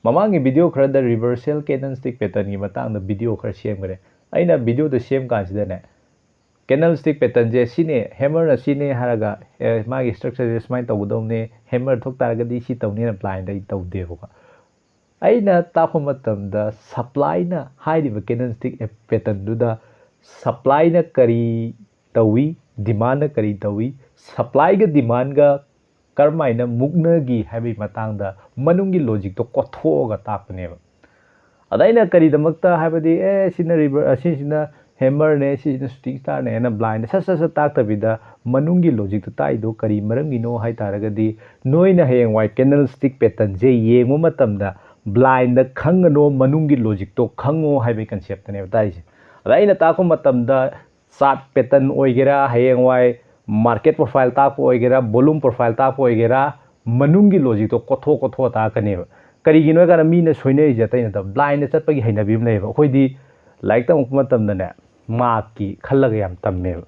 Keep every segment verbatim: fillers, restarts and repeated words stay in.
ꯃꯃꯥꯡꯒꯤ video ꯈꯔꯗ reversal candlestick patternꯒꯤ ꯃꯇꯥꯡꯗ video ꯈꯔ ꯁꯦꯝꯈ꯭ꯔꯦ꯫ ꯑꯩꯅ videoꯗ ꯁꯦꯝ ꯀꯥꯟꯁꯤꯗꯅꯦ, candlestick patternꯁꯦ ꯁꯤꯅꯦ, hammerꯅ ꯁꯤꯅꯦ ꯍꯥꯏꯔꯒ, ꯑꯦ, ꯃꯥꯒꯤ structureꯁꯦ ꯁꯨꯃꯥꯏꯅ ꯇꯧꯒꯗꯧꯅꯦ, hammer ꯊꯣꯛ ꯇꯥꯔꯒꯗꯤ ꯁꯤ ꯇꯧꯅꯤꯅ blindꯗ ꯑꯩ ꯇꯧꯗꯦꯕꯀꯣ꯫ ꯑꯩꯅ ꯇꯥꯛꯄ ꯃꯇꯝꯗ supplyꯅ ꯍꯥꯏꯔꯤꯕ candlestick patternꯗꯨꯗ supplyꯅ ꯀꯔꯤ ꯇꯧꯏ, demandꯅ ꯀꯔꯤ ꯇꯧꯏ, supplyꯒ demandꯒ ꯀꯔꯝꯍꯥꯏꯅ ꯃꯨꯛꯅꯒꯤ ꯍꯥꯏꯕꯒꯤ ꯃꯇꯥꯡꯗ ꯃꯅꯨꯡꯒꯤ logicꯇꯣ ꯀꯣꯠꯊꯣꯛꯑꯒ ꯇꯥꯛꯄꯅꯦꯕ꯫ ꯑꯗ ꯑꯩꯅ ꯀꯔꯤꯗꯃꯛꯇ ꯍꯥꯏꯕꯗꯤ, ꯑꯦ, ꯁꯤꯅ rever-, ꯑꯁꯤꯁꯤꯅ hammerꯅꯦ, ꯁꯤꯁꯤꯅ shooting starꯅꯦꯅ blindꯗ ꯁꯠ ꯁꯠ ꯁꯠ ꯇꯥꯛꯇꯕꯤꯗ, ꯃꯅꯨꯡꯒꯤ logicꯇꯣ ꯇꯥꯛꯏꯗꯣ ꯀꯔꯤ ꯃꯔꯝꯒꯤꯅꯣ ꯍꯥꯏ ꯇꯥꯔꯒꯗꯤ, ꯅꯣꯏꯅ ꯍꯌꯦꯡꯋꯥꯏ candlestick patternꯁꯦ ꯌꯦꯡꯕ ꯃꯇꯝꯗ blindꯗ ꯈꯪꯒꯅꯣ, ꯃꯅꯨꯡꯒꯤ logicꯇꯣ ꯈꯪꯉꯣ ꯍꯥꯏꯕꯒꯤ conceptꯅꯦꯕ ꯇꯥꯛꯏꯁꯦ꯫ ꯑꯗ ꯑꯩꯅ ꯇꯥꯛꯄ ꯃꯇꯝꯗ, chart pattern ꯑꯣꯏꯒꯦꯔꯥ, ꯍꯌꯦꯡꯋꯥꯏ market profile ꯇꯥꯛꯄ ꯑꯣꯏꯒꯦꯔꯥ, volume profile ꯇꯥꯛꯄ ꯑꯣꯏꯒꯦꯔꯥ, ꯃꯅꯨꯡꯒꯤ logicꯇꯣ ꯀꯣꯠꯊꯣꯛ ꯀꯣꯠꯊꯣꯛꯑ ꯇꯥꯛꯀꯅꯦꯕ꯫ ꯀꯔꯤꯒꯤꯅꯣ ꯍꯥꯏ ꯀꯥꯟꯗ ꯃꯤꯅ ꯁꯣꯏꯅꯔꯤꯁꯦ ꯑꯇꯩ ꯅꯠꯇꯕ, blindꯗ ꯆꯠꯄꯒꯤ ꯍꯩꯅꯕꯤ ꯑꯃ ꯂꯩꯌꯦꯕ꯫ ꯑꯩꯈꯣꯏꯗꯤ ꯂꯥꯏꯔꯤꯛ ꯇꯝꯃꯛꯄ ꯃꯇꯝꯗꯅꯦ, markꯀꯤ ꯈꯜꯂꯒ ꯌꯥꯝ ꯇꯝꯃꯦꯕ꯫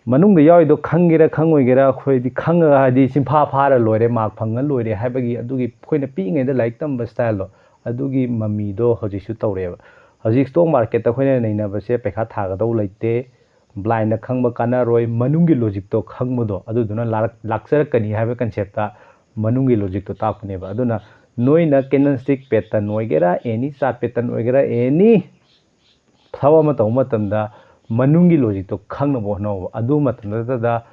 ꯃꯅꯨꯡꯗ ꯌꯥꯎꯔꯤꯗꯣ ꯈꯪꯒꯦꯔꯥ ꯈꯪꯉꯣꯏꯒꯦꯔꯥ, ꯑꯩꯈꯣꯏꯗꯤ ꯈꯪꯉꯒ, ꯍꯥꯏꯗꯤ, ꯁꯤꯟꯐꯥ ꯐꯥꯔ ꯂꯣꯏꯔꯦ, mark ꯐꯪꯉ ꯂꯣꯏꯔꯦ ꯍꯥꯏꯕꯒꯤ ꯑꯗꯨꯒꯤ ꯑꯩꯈꯣꯏꯅ ꯄꯤꯛꯏꯉꯩꯗ ꯂꯥꯏꯔꯤꯛ ꯇꯝꯕ styleꯗꯣ, ꯑꯗꯨꯒꯤ ꯃꯃꯤꯗꯣ ꯍꯧꯖꯤꯛꯁꯨ ꯇꯧꯔꯛꯑꯦꯕ꯫ ꯍꯧꯖꯤꯛ stock marketꯇ ꯑꯩꯈꯣꯏꯅ ꯅꯩꯅꯕꯁꯦ ꯄꯩꯈꯥ ꯊꯥꯒꯗꯧ ꯂꯩꯇꯦ, blindꯅ ꯈꯪꯕ ꯀꯥꯟꯅꯔꯣꯏ, ꯃꯅꯨꯡꯒꯤ logicꯇꯣ ꯈꯪꯕꯗꯣ, ꯑꯗꯨꯗꯨꯅ ꯂꯥꯛ-, ꯂꯥꯛꯆꯔꯛꯀꯅꯤ ꯍꯥꯏꯕ conceptꯇ ꯃꯅꯨꯡꯒꯤ logicꯇꯣ ꯇꯥꯛꯄꯅꯦꯕ꯫ ꯑꯗꯨꯅ ꯅꯣꯏꯅ candlestick pattern ꯑꯣꯏꯒꯦꯔꯥ, any chart pattern ꯑꯣꯏꯒꯦꯔꯥ, any ꯊꯕꯛ ꯑꯃ ꯇꯧꯕ ꯃꯇꯝꯗ ꯃꯅꯨꯡꯒꯤ logicꯇꯣ ꯈꯪꯅꯕ ꯍꯣꯠꯅꯧꯕ꯫ ꯑꯗꯨ ꯃꯇꯝꯗꯨꯗ,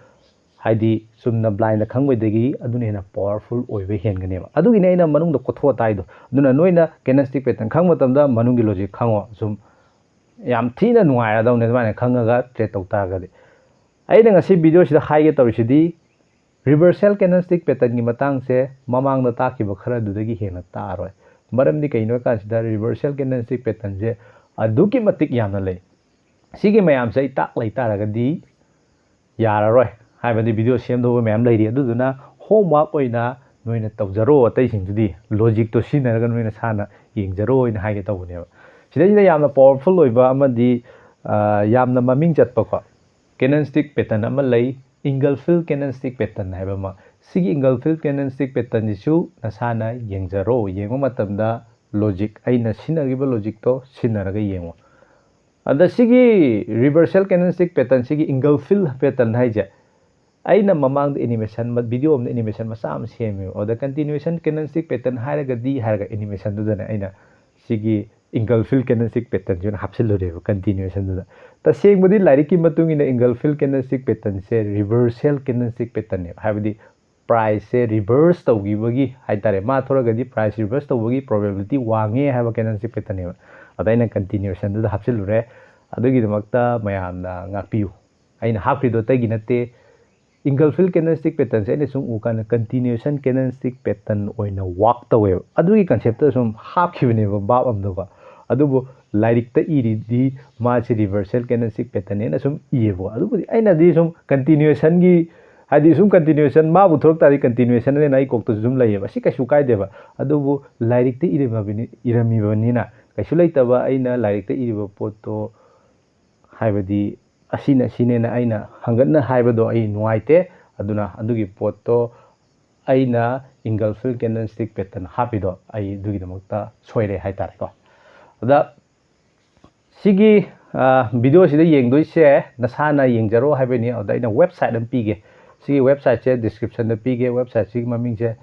ꯍꯥꯏꯗꯤ, ꯆꯨꯝꯅ blindꯗ ꯈꯪꯕꯗꯒꯤ ꯑꯗꯨꯅ ꯍꯦꯟꯅ powerful ꯑꯣꯏꯕ ꯍꯦꯟꯒꯅꯦꯕ꯫ ꯑꯗꯨꯒꯤꯅꯦ ꯑꯩꯅ ꯃꯅꯨꯡꯗ ꯀꯣꯠꯊꯣꯛꯑ ꯇꯥꯛꯏꯗꯣ꯫ ꯑꯗꯨꯅ ꯅꯣꯏꯅ candlestick pattern ꯈꯪꯕ ꯃꯇꯝꯗ ꯃꯅꯨꯡꯒꯤ logic ꯈꯪꯉꯣ꯫ ꯁꯨꯝ ꯌꯥꯝ ꯊꯤꯅ ꯅꯨꯡꯉꯥꯏꯔꯗꯧꯅꯦ ꯑꯗꯨꯃꯥꯏꯅ ꯈꯪꯉꯒ trade ꯇꯧ ꯇꯥꯔꯒꯗꯤ꯫ ꯑꯩꯅ ꯉꯁꯤ videoꯁꯤꯗ ꯍꯥꯏꯒꯦ ꯇꯧꯔꯤꯁꯤꯗꯤ, reversal candlestick patternꯒꯤ ꯃꯇꯥꯡꯁꯦ ꯃꯃꯥꯡꯗ ꯇꯥꯛꯈꯤꯕ ꯈꯔꯗꯨꯗꯒꯤ ꯍꯦꯟꯅ ꯇꯥꯛꯑꯔꯣꯏ꯫ ꯃꯔꯝꯗꯤ ꯀꯩꯅꯣ ꯍꯥꯏ ꯀꯥꯟꯁꯤꯗ, reversal candlestick patternꯁꯦ ꯑꯗꯨꯛꯀꯤ ꯃꯇꯤꯛ ꯌꯥꯝꯅ ꯂꯩ꯫ ꯁꯤꯒꯤ ꯃꯌꯥꯝꯁꯦ ꯑꯩ ꯇꯥꯛ ꯂꯩ ꯇꯥꯔꯒꯗꯤ ꯌꯥꯔꯔꯣꯏ꯫ ꯍꯥꯏꯕꯗꯤ video ꯁꯦꯝꯗꯧꯕ ꯃꯌꯥꯝ ꯂꯩꯔꯤ꯫ ꯑꯗꯨꯗꯨꯅ homework ꯑꯣꯏꯅ ꯅꯣꯏꯅ ꯇꯧꯖꯔꯣ, ꯑꯇꯩꯁꯤꯡꯗꯨꯗꯤ logicꯇꯣ ꯁꯤꯖꯤꯟꯅꯔꯒ ꯅꯣꯏꯅ ꯁꯥꯟꯅ ꯌꯦꯡꯖꯔꯣ ꯍꯥꯏꯅ ꯍꯥꯏꯒꯦ ꯇꯧꯕꯅꯦꯕ꯫ ꯁꯤꯗꯩꯁꯤꯗ ꯌꯥꯝꯅ powerful ꯑꯣꯏꯕ ꯑꯃꯗꯤ, ꯑ, ꯌꯥꯝꯅ ꯃꯃꯤꯡ ꯆꯠꯄꯀꯣ, candlestick pattern ꯑꯃ ꯂꯩ, Englefield candlestick pattern ꯍꯥꯏꯕ ꯑꯃ꯫ ꯁꯤꯒꯤ engulfing candlestick patternꯁꯤꯁꯨ ꯅꯁꯥꯅ ꯌꯦꯡꯖꯔꯣ꯫ ꯌꯦꯡꯕ ꯃꯇꯝꯗ logic, ꯑꯩꯅ ꯁꯤꯖꯤꯟꯅꯈꯤꯕ logicꯇꯣ ꯁꯤꯖꯤꯟꯅꯔꯒ ꯌꯦꯡꯉꯣ꯫ ꯑꯗ ꯁꯤꯒꯤ reversal candlestick pattern, ꯁꯤꯒꯤ engulfing pattern ꯍꯥꯏꯁꯦ, ꯑꯩꯅ ꯃꯃꯥꯡꯗ animation, video ꯑꯃꯗ animation ꯃꯆꯥ ꯑꯃ ꯁꯦꯝꯃꯦꯕ꯫ ꯑꯗ continuation candlestick pattern ꯍꯥꯏꯔꯒꯗꯤ ꯍꯥꯏꯔꯒ animationꯗꯨꯗꯅꯦ ꯑꯩꯅ ꯁꯤꯒꯤ engulfing candlestick patternꯁꯤ ꯑꯣꯏꯅ ꯍꯥꯞꯆꯤꯜꯂꯨꯔꯦꯕ continuationꯗꯨꯗ꯫ ꯇꯁꯦꯡꯕꯗꯤ ꯂꯥꯏꯔꯤꯛꯀꯤ ꯃꯇꯨꯡ ꯏꯟꯅ engulfing candlestick patternꯁꯦ reversal candlestick patternꯅꯦꯕ꯫ ꯍꯥꯏꯕꯗꯤ priceꯁꯦ reverse ꯇꯧꯈꯤꯕꯒꯤ ꯍꯥꯏꯇꯥꯔꯦ, ꯃꯥ ꯊꯣꯔꯒꯗꯤ price reverse ꯇꯧꯕꯒꯤ probability ꯋꯥꯡꯉꯦ ꯍꯥꯏꯕ candlestick patternꯅꯦꯕ꯫ ꯑꯗ ꯑꯩꯅ continuationꯗꯨꯗ ꯍꯥꯞꯆꯤꯜꯂꯨꯔꯦ꯫ ꯑꯗꯨꯒꯤꯗꯃꯛꯇ ꯃꯌꯥꯝꯅ ꯉꯥꯛꯄꯤꯌꯨ꯫ ꯑꯩꯅ ꯍꯥꯞꯈ꯭ꯔꯤꯗꯣ ꯑꯇꯩꯒꯤ ꯅꯠꯇꯦ꯫ Engulfing candlestick patternꯁꯦ ꯑꯩꯅ ꯁꯨꯝ ꯎꯀꯥꯟꯗ continuation candlestick pattern ꯑꯣꯏꯅ work ꯇꯧꯋꯦꯕ꯫ ꯑꯗꯨꯒꯤ conceptꯇ ꯁꯨꯝ ꯍꯥꯞꯈꯤꯕꯅꯦꯕ ꯚꯥꯞ ꯑꯝꯗꯀꯣ꯫ ꯑꯗꯨꯕꯨ ꯂꯥꯏꯔꯤꯛꯇ ꯏꯔꯤꯗꯤ ꯃꯥꯁꯦ reversal candlestick patternꯅꯦꯅ ꯁꯨꯝ ꯏꯌꯦꯕꯀꯣ꯫ ꯑꯗꯨꯕꯨꯗꯤ ꯑꯩꯅꯗꯤ ꯁꯨꯝ continuationꯒꯤ, ꯍꯥꯏꯗꯤ ꯁꯨꯝ continuation ꯃꯥꯕꯨ ꯊꯣꯛꯂꯛ ꯇꯥꯔꯗꯤ continuationꯅꯦꯅ ꯑꯩ ꯀꯣꯛꯇꯁꯨ ꯁꯨꯝ ꯂꯩꯌꯦꯕ꯫ ꯑꯁꯤ ꯀꯩꯁꯨ ꯀꯥꯏꯗꯦꯕ꯫ ꯑꯗꯨꯕꯨ ꯂꯥꯏꯔꯤꯛꯇ ꯏꯔꯝꯃꯕꯅꯤ-, ꯏꯔꯝꯃꯤꯕꯅꯤꯅ ꯀꯩꯁꯨ ꯂꯩꯇꯕ ꯑꯩꯅ ꯂꯥꯏꯔꯤꯛꯇ ꯏꯔꯤꯕ ꯄꯣꯠꯇꯣ, ꯍꯥꯏꯕꯗꯤ ꯑꯁꯤꯅ ꯁꯤꯅꯦꯅ ꯑꯩꯅ ꯍꯪꯒꯠꯅ ꯍꯥꯏꯕꯗꯣ ꯑꯩ ꯅꯨꯡꯉꯥꯏꯇꯦ꯫ ꯑꯗꯨꯅ ꯑꯗꯨꯒꯤ ꯄꯣꯠꯇꯣ ꯑꯩꯅ engulfing candlestick pattern ꯍꯥꯞꯄꯤꯗꯣ ꯑꯩ ꯑꯗꯨꯒꯤꯗꯃꯛꯇ ꯁꯣꯏꯔꯦ ꯍꯥꯏꯇꯥꯔꯦꯀꯣ꯫ ꯑꯗ ꯁꯤꯒꯤ, ꯑ, videoꯁꯤꯗ ꯌꯦꯡꯗꯣꯏꯁꯦ ꯅꯁꯥꯅ ꯌꯦꯡꯖꯔꯣ ꯍꯥꯏꯕꯅꯤ꯫ ꯑꯗ ꯑꯩꯅ website ꯑꯃ ꯄꯤꯒꯦ꯫ ꯁꯤꯒꯤ websiteꯁꯦ descriptionꯗ ꯄꯤꯒꯦ꯫ Websiteꯁꯤꯒꯤ ꯃꯃꯤꯡꯁꯦ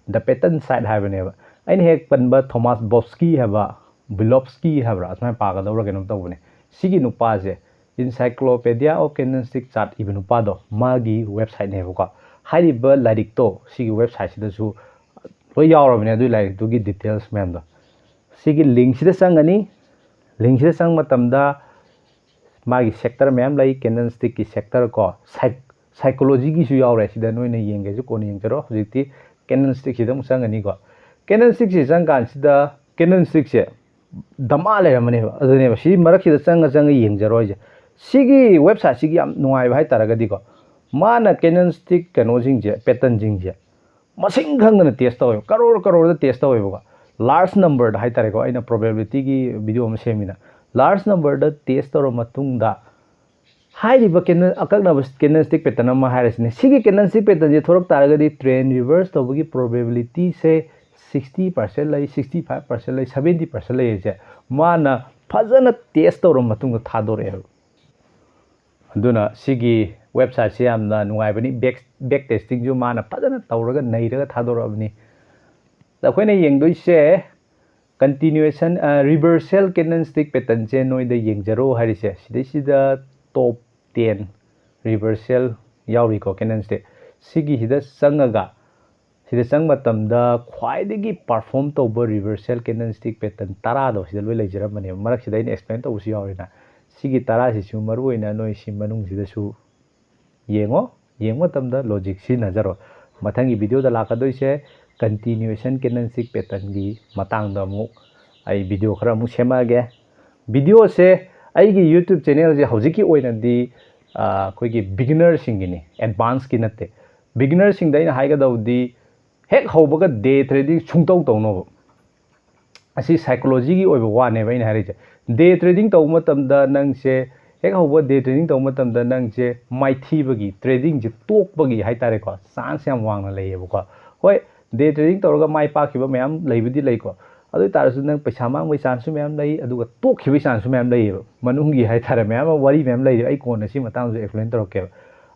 The Pattern Site ꯍꯥꯏꯕꯅꯦꯕ꯫ ꯑꯩꯅ ꯍꯦꯛ ꯄꯟꯕ Thomas Bobsky ꯍꯥꯏꯕ, Bilobsky ꯍꯥꯏꯕ꯭ꯔꯥ, ꯑꯁꯨꯃꯥꯏꯅ ꯄꯥꯒꯗꯧꯔꯥ ꯀꯩꯅꯣꯝ ꯇꯧꯕꯅꯦ꯫ ꯁꯤꯒꯤ ꯅꯨꯄꯥꯁꯦ Encyclopedia of Candlestick Chart ꯏꯕ ꯅꯨꯄꯥꯗꯣ, ꯃꯥꯒꯤ websiteꯅꯦꯕꯀꯣ꯫ ꯍꯥꯏꯔꯤꯕ ꯂꯥꯏꯔꯤꯛꯇꯣ ꯁꯤꯒꯤ websiteꯁꯤꯗꯁꯨ ꯂꯣꯏ ꯌꯥꯎꯔꯕꯅꯦ, ꯑꯗꯨꯒꯤ ꯂꯥꯏꯔꯤꯛꯇꯨꯒꯤ details ꯃꯌꯥꯝꯗꯣ꯫ ꯁꯤꯒꯤ linkꯁꯤꯗ ꯆꯪꯒꯅꯤ꯫ Linkꯁꯤꯗ ꯆꯪꯕ ꯃꯇꯝꯗ ꯃꯥꯒꯤ sector ꯃꯌꯥꯝ ꯂꯩ, candlestickꯀꯤ sector ꯀꯣ, psy-, psychologyꯒꯤꯁꯨ ꯌꯥꯎꯔꯦ꯫ ꯁꯤꯗ ꯅꯣꯏꯅ ꯌꯦꯡꯒꯦꯁꯨ ꯀꯣꯟꯅ ꯌꯦꯡꯖꯔꯣ꯫ ꯍꯧꯖꯤꯛꯇꯤ candlestickꯁꯤꯗ ꯑꯃꯨꯛ ꯆꯪꯒꯅꯤꯀꯣ꯫ Candlestickꯁꯤ ꯆꯪꯀꯥꯟꯁꯤꯗ candlestickꯁꯦ ꯗꯃꯥ ꯂꯩꯔꯝꯃꯅꯦꯕ꯫ ꯑꯗꯨꯅꯦꯕ ꯁꯤ ꯃꯔꯛꯁꯤꯗ ꯆꯪꯉ ꯆꯪꯉ ꯌꯦꯡꯖꯔꯣ ꯍꯥꯏꯁꯦ꯫ ꯁꯤꯒꯤ websiteꯁꯤꯒꯤ ꯌꯥꯝ ꯅꯨꯡꯉꯥꯏꯕ ꯍꯥꯏꯇꯥꯔꯒꯗꯤꯀꯣ, ꯃꯥꯅ candlestick ꯀꯩꯅꯣꯁꯤꯡꯁꯦ, patternꯁꯤꯡꯁꯦ ꯃꯁꯤꯡ ꯈꯪꯗꯅ test ꯇꯧꯋꯦꯕ, ꯀꯔꯣꯔ ꯀꯔꯣꯔꯗ test ꯇꯧꯋꯦꯕꯀꯣ꯫ Large numberꯗ ꯍꯥꯏꯇꯥꯔꯦꯀꯣ, ꯑꯩꯅ probabilityꯒꯤ video ꯑꯃ ꯁꯦꯝꯃꯤꯅ, large numberꯗ test ꯇꯧꯔ ꯃꯇꯨꯡꯗ ꯍꯥꯏꯔꯤꯕ ꯀꯦꯟꯗꯜ ꯑꯀꯛꯅꯕ ꯀꯦꯟꯗꯜ ꯁ꯭ꯇꯤꯛ ꯄꯦꯇꯔꯟ ꯑꯃ ꯍꯥꯏꯔꯁꯤꯅꯦ, ꯁꯤꯒꯤ ꯀꯦꯟꯗꯜ ꯁ꯭ꯇꯤꯛ ꯄꯦꯇꯔꯟꯁꯦ ꯊꯣꯔꯛ ꯇꯥꯔꯒꯗꯤ ꯇ꯭ꯔꯦꯟ ꯔꯤꯚꯔꯁ ꯇꯧꯕꯒꯤ ꯄ꯭ꯔꯣꯕꯦꯕꯤꯂꯤꯇꯤꯁꯦ ꯁꯤꯛꯁꯇꯤ ꯄꯥꯔꯁꯦꯟ ꯂꯩ, ꯁꯤꯛꯁꯇꯤ ꯐꯥꯏꯚ ꯄꯥꯔꯁꯦꯟ ꯂꯩ, ꯁꯕꯦꯟꯇꯤ ꯄꯥꯔꯁꯦꯟ ꯂꯩꯔꯤꯁꯦ ꯃꯥꯅ ꯐꯖꯅ ꯇꯦꯁ ꯇꯧꯔꯕ ꯃꯇꯨꯡꯗ ꯊꯥꯗꯣꯔꯛꯑꯦꯕ꯫ ꯑꯗꯨꯅ ꯁꯤꯒꯤ ꯋꯦꯕꯁꯥꯏꯠꯁꯦ ꯌꯥꯝꯅ ꯅꯨꯡꯉꯥꯏꯕꯅꯤ꯫ ꯕꯦꯛ ꯕꯦꯛ ꯇꯦꯁꯇꯤꯡꯁꯨ ꯃꯥꯅ ꯐꯖꯅ ꯇꯧꯔꯒ ꯅꯩꯔꯒ ꯊꯥꯗꯣꯔꯛꯑꯕꯅꯤ꯫ ꯑꯩꯈꯣꯏꯅ ꯌꯦꯡꯗꯣꯏꯁꯦ ꯀꯟꯇꯤꯅ꯭ꯌꯨꯑꯦꯁꯟ ꯔꯤꯚꯔꯁꯦꯜ ꯀꯦꯟꯗꯜ ꯁ꯭ꯇꯤꯛ ꯄꯦꯇꯔꯟꯁꯦ ꯅꯣꯏꯗ ꯌꯦꯡꯖꯔꯣ ꯍꯥꯏꯔꯤꯁꯦ꯫ ꯁꯤꯗꯩꯁꯤꯗ ꯇꯣꯞ ꯇꯦꯟ ꯔꯤꯚꯔꯁꯦꯜ ꯌꯥꯎꯔꯤꯀꯣ, ꯀꯦꯟꯗꯜ ꯁ꯭ꯇꯤꯛ꯫ ꯁꯤꯒꯤꯁꯤꯗ ꯆꯪꯉꯒ ꯁꯤꯗ ꯆꯪꯕ ꯃꯇꯝꯗ ꯈ꯭ꯋꯥꯏꯗꯒꯤ ꯄꯔꯐꯣꯝ ꯇꯧꯕ ꯔꯤꯚꯔꯁꯦꯜ ꯀꯦꯟꯗꯜ ꯁ꯭ꯇꯤꯛ ꯄꯦꯇꯔꯟ ꯇꯔꯥꯗꯣ ꯁꯤꯗ ꯂꯣꯏ ꯂꯩꯖꯔꯝꯕꯅꯦꯕ꯫ ꯃꯔꯛꯁꯤꯗ ꯑꯩꯅ ꯑꯦꯛꯁꯄ꯭ꯂꯦꯟ ꯇꯧꯕꯁꯨ ꯌꯥꯎꯔꯤꯅ ꯁꯤꯒꯤ ꯇꯔꯥꯁꯤꯁꯨ ꯃꯔꯨ ꯑꯣꯏꯅ ꯅꯣꯏ ꯁꯤ ꯃꯅꯨꯡꯁꯤꯗꯁꯨ ꯌꯦꯡꯉꯣ꯫ ꯌꯦꯡꯕ ꯃꯇꯝꯗ ꯂꯣꯖꯤꯛ ꯁꯤꯖꯤꯟꯅꯖꯔꯣ꯫ ꯃꯊꯪꯒꯤ ꯚꯤꯗꯤꯑꯣꯗ ꯂꯥꯛꯀꯗꯣꯏꯁꯦ ꯀꯟꯇꯤꯅ꯭ꯌꯨꯑꯦꯁꯟ ꯀꯦꯟꯗꯜ ꯁ꯭ꯇꯤꯛ ꯄꯦꯇꯔꯟꯒꯤ ꯃꯇꯥꯡꯗ ꯑꯃꯨꯛ ꯑꯩ ꯚꯤꯗꯤꯑꯣ ꯈꯔ ꯑꯃꯨꯛ ꯁꯦꯝꯃꯛꯑꯒꯦ꯫ ꯚꯤꯗꯤꯑꯣꯁꯦ ꯑꯩꯒꯤ ꯌꯨꯇ꯭ꯌꯨꯕ ꯆꯦꯅꯦꯜꯁꯦ ꯍꯧꯖꯤꯛꯀꯤ ꯑꯣꯏꯅꯗꯤ ꯑꯩꯈꯣꯏꯒꯤ ꯕꯤꯒꯤꯅꯔꯁꯤꯡꯒꯤꯅꯤ, ꯑꯦꯗꯚꯥꯟꯁꯀꯤ ꯅꯠꯇꯦ꯫ ꯕꯤꯒꯤꯅꯔꯁꯤꯡꯗ ꯑꯩꯅ ꯍꯥꯏꯒꯗꯧꯗꯤ ꯍꯦꯛ ꯍꯧꯕꯒ ꯗꯦ ꯇ꯭ꯔꯦꯗꯤꯡ ꯁꯨꯡꯇꯧ ꯇꯧꯅꯣꯕ꯫ ꯑꯁꯤ ꯁꯥꯏꯀꯣꯂꯣꯖꯤꯒꯤ ꯑꯣꯏꯕ ꯋꯥꯅꯦꯕ ꯑꯩꯅ ꯍꯥꯏꯔꯤꯁꯦ꯫ ꯗꯦ ꯇ꯭ꯔꯦꯗꯤꯡ ꯇꯧꯕ ꯃꯇꯝꯗ ꯅꯪꯁꯦ ꯍꯦꯛ ꯍꯧꯕ ꯗꯦ ꯇ꯭ꯔꯦꯗꯤꯡ ꯇꯧꯕ ꯃꯇꯝꯗ ꯅꯪꯁꯦ ꯃꯥꯏꯊꯤꯕꯒꯤ, ꯇ꯭ꯔꯦꯗꯤꯡꯁꯦ ꯇꯣꯛꯄꯒꯤ ꯍꯥꯏꯇꯥꯔꯦꯀꯣ, ꯆꯥꯟꯁ ꯌꯥꯝ ꯋꯥꯡꯅ ꯂꯩꯌꯦꯕꯀꯣ꯫ ꯍꯣꯏ, ꯗꯦ ꯇ꯭ꯔꯦꯗꯤꯡ ꯇꯧꯔꯒ ꯃꯥꯏ ꯄꯥꯛꯈꯤꯕ ꯃꯌꯥꯝ ꯂꯩꯕꯨꯗꯤ ꯂꯩꯀꯣ, ꯑꯗꯨ ꯑꯣꯏ ꯇꯥꯔꯁꯨ ꯅꯪ ꯄꯩꯁꯥ ꯃꯥꯡꯕꯒꯤ ꯆꯥꯟꯁꯁꯨ ꯃꯌꯥꯝ ꯂꯩ, ꯑꯗꯨꯒ ꯇꯣꯛꯈꯤꯕꯒꯤ ꯆꯥꯟꯁꯁꯨ ꯃꯌꯥꯝ ꯂꯩꯌꯦꯕ꯫ ꯃꯅꯨꯡꯒꯤ ꯍꯥꯏꯇꯥꯔꯦ ꯃꯌꯥꯝ ꯑꯃ ꯋꯥꯔꯤ ꯃꯌꯥꯝ ꯂꯩꯔꯤ, ꯑꯩ ꯀꯣꯟꯅ ꯁꯤ ꯃꯇꯥꯡꯗꯁꯨ ꯑꯦꯛꯁꯄ꯭ꯂꯦꯟ ꯇꯧꯔꯛꯀꯦꯕ꯫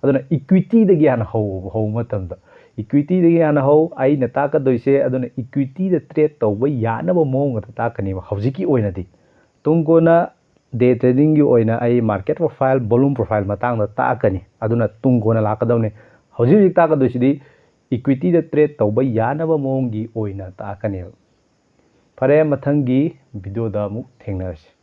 ꯑꯗꯨꯅ ꯏꯀ꯭ꯋꯤꯇꯤꯗꯒꯤ ꯍꯥꯟꯅ ꯍꯧ ꯍꯧꯕ ꯃꯇꯝꯗ, ꯏꯀ꯭ꯋꯤꯇꯤꯗꯒꯤ ꯍꯥꯟꯅ ꯍꯧ꯫ ꯑꯩꯅ ꯇꯥꯛꯀꯗꯣꯏꯁꯦ ꯑꯗꯨꯅ ꯏꯀ꯭ꯋꯤꯇꯤꯗ ꯇ꯭ꯔꯦꯗ ꯇꯧꯕ ꯌꯥꯅꯕ ꯃꯑꯣꯡ ꯑꯗꯨ ꯇꯥꯛꯀꯅꯤꯕ ꯍꯧꯖꯤꯛꯀꯤ ꯑꯣꯏꯅꯗꯤ꯫ ꯇꯨꯡ ꯀꯣꯟꯅ ꯗꯦ ꯇ꯭ꯔꯦꯗꯤꯡꯒꯤ ꯑꯣꯏꯅ ꯑꯩ ꯃꯥꯔꯀꯦꯠ ꯄ꯭ꯔꯣꯐꯥꯏꯜ, ꯚꯣꯂꯨꯝ ꯄ꯭ꯔꯣꯐꯥꯏꯜ ꯃꯇꯥꯡꯗ ꯇꯥꯛꯀꯅꯤ, ꯑꯗꯨꯅ ꯇꯨꯡ ꯀꯣꯟꯅ ꯂꯥꯛꯀꯗꯧꯅꯤ꯫ ꯍꯧꯖꯤꯛ ꯍꯧꯖꯤꯛ ꯇꯥꯛꯀꯗꯣꯏꯁꯤꯗꯤ ꯏꯀ꯭ꯋꯤꯇꯤꯗ ꯇ꯭ꯔꯦꯗ ꯇꯧꯕ ꯌꯥꯅꯕ ꯃꯑꯣꯡꯒꯤ ꯑꯣꯏꯅ ꯇꯥꯛꯀꯅꯦꯕ꯫ ꯐꯔꯦ, ꯃꯊꯪꯒꯤ ꯚꯤꯗꯤꯑꯣꯗ ꯑꯃꯨꯛ ꯊꯦꯡꯅꯔꯁꯤ꯫